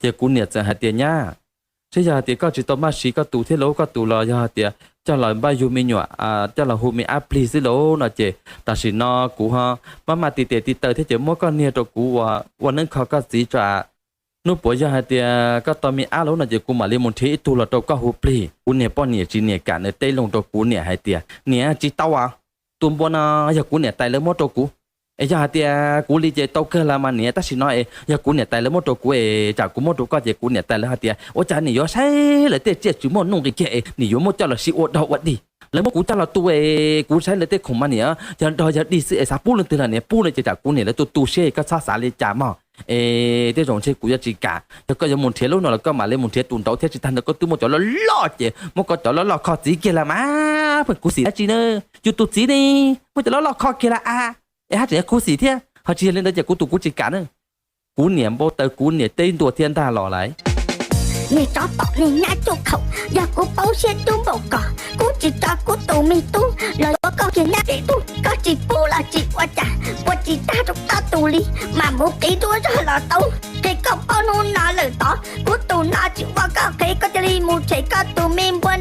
Ces kuv niam txawm hais tias, Nyab, seb yog hais tias koj tsis tau maj siv koj tus thiab lauj, koj tus los yog hais tias coj los npaj yug me nyuam, coj los hu me ab plig xwb lauj no ces tam sim no kuv ho maj maj tis tes tis taw thiab ces muab koj niag rau kuv ua neeb kho koj txiv tso. Hnub puav yog hais tias koj tau me ab lauj no ces kuv mam li mus nrhiav ib tug los rau koj hu plig. Kuv niag poj niam tsis niam kam, nws teb loo rau kuv niam hais tias, Niam, tsis tau as, tus npua no yog kuv niam tais lawv muab rau kuv. Es yog hais tias kuv li ces tau kawg los mas niam, tab sis no es yog kuv niam tais lawv muab rau kuv es tsam kuv muab rau koj ces kuv niam tais lawv hais tias ua cas niam yuav saib lawv tej tsiaj tsis muaj nuj nqis kiag es niam yuav muab coj los siv ua dog ua dig. Lawv muab kuv coj los tu es kuv saib lawv tej khoom mas niam yog dog yog dig xwb es xav pub leej twg los niam pub no ces tsam kuv niam lawv tu tu siab, koj txhob xav li cas mog. Es tej zaum ntshe kuv yuav tsis kam, yog koj yuav mus nrhiav lub no los koj mam li mus nrhiav tus nraud thiab, tsis tag ntawd koj twb muaj cov loj loj ces muab koj cov loj loj kho txiv kiag los mas pheej khuv xim dab tsi na. Yus tus txiv ne, muab cov loj loj kho kiag los a, es haj tseem yuav khuv xim thiab, ho tsis yog li ntawd ces kuv tus kuv tsis kam na. Kuv niam npau taws, kuv niam teb ntua thiab ntag los lawm. Niag tsov tom niag nyab cuj khaum, yog kuv paub siab cub npaum ko, kuv tsis tso kuv tus me tub los yuav koj kiag nyab tib tug. Koj tsis pub los tsis ua cas, ua tsis tag rau koj tus li, mam mus qiv duab zog los tau. Qhia koj paub hnub no lawm tod, kuv tus no tsis ua koj qhev, koj cia li mus tshem koj tus me npua